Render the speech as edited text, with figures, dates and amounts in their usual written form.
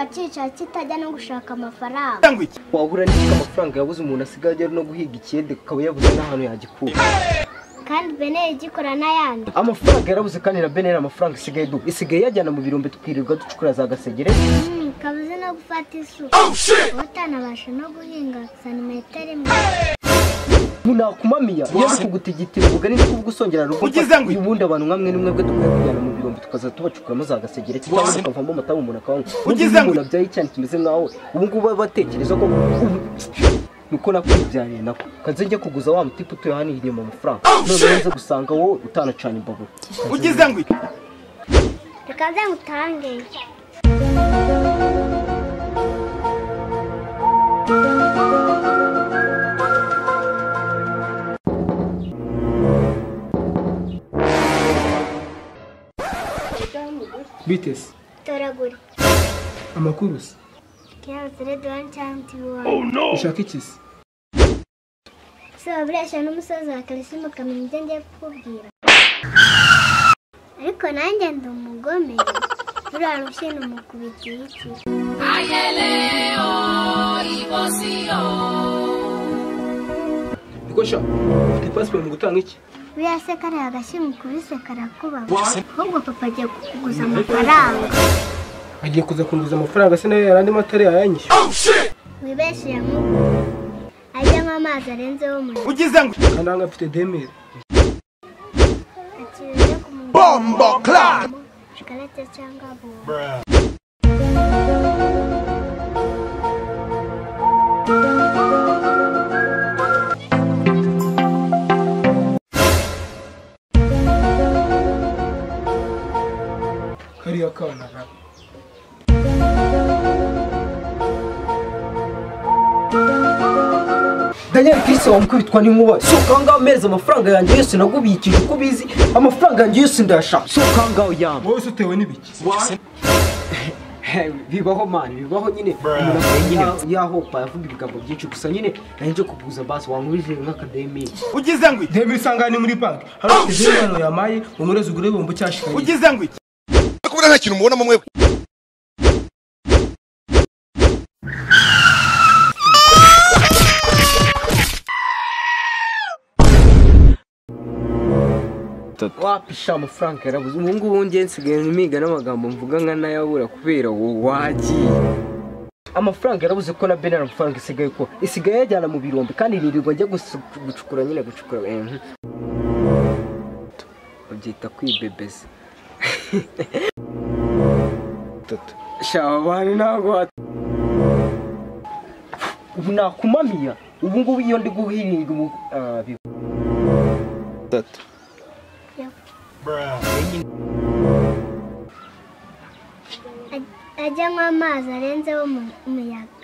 Kirirwa cyicara kitajya no gushaka amafaranga. Wahura n'iki amafaranga yabuze umuntu asigaye ajya no guhiga ikiyede akaba yabuze n'ahantu yagikura. Kandi Beneri igikora n'ayandi. Amafaranga yarabuze kandi na Beneri amafaranga isigaye du. Isigaye yajyana mu birombe tukirirwa ducukura za gasegere. Kabuze no gufata isuka. Utanabasha no guhinga santimetero imwe. Munakumamiya iyo kugutigitira ubugari ndi kuvuga usongera rugo. Ubundi abantu nkamwe nimwe bwe dukwiye kujyana mu birombe tukaza tubacukuramo za gasegere cyangwa tukavamo amata umuntu akanywa. Ugize ngo nabyaye cyane kimeze nkaho ubu ngubu batekereza ko nuko nakwibyariye nako kaze njye kuguza wa mutipe utuye hano inyuma amafaranga none nze gusanga wowe utanacana imbabura. Ugize ngo reka nze ngutange. Bitesi. Toragura. Amakuru se? Oh no. Ushaka iki se? So bureshya n'umusozi wa Kalisimu ukamenya ibyo ngiye kukubwira. Ariko nanjye ndi umugome. Buriya rushyi ni umukubitiye iki? Niko sha, ufite pasiporo mu gutanga iki? Buriya se kariya gashyi mukubise karakubabaza. Ahubwo papa agiye kukuguza amafaranga. Agiye kuza kunguza amafaranga se nayo yarandi matari yayanyishyura. Wibeshe yamuguze. Ajyamo amazi arenzeho umuriro. Ugize ngo kandi aha afite 2000. Akiriye ku muntu. Bombo clap. Shikarete cyangwa bombo. Kariya kana ra. Daniel Chris wamukubitwa n'inkuba. Soka ngaho meza amafaranga yanjye yose nagubikije uko bizi. Amafaranga yanjye yose ndashaka. Soka ngaho yamba. Wowe utewe n'ibiki? Bibaho man, bibaho nyine. Umuntu nyine yahopa yavuga ibigambo byinshi gusa nyine nanje kuguza basi wankubije nk'akademi. Ugize ngo demi usanga ni muri banki. Hari ufite yamaye umurezi ugure bombo cyashikaye. Ugize ngo kubura nta kintu mubona mwe. Wapisha amafaranga yarabuze. Ubu ngubu ngiye nsigaye miga n'amagambo mvuga nka nayabura kubera wagiye. Amafaranga yarabuze ko na Beneri amafaranga isigaye ko isigaye yajyana mu birombe kandi nirirwa njya gucukura nyine gucukura. Babyita kwibebeza. Shabani ntabwo ubu nakumamiya. Ubu ngubu iyo ndi guhiringa ubu Ajyanywa amazi arenzeho umuyaga.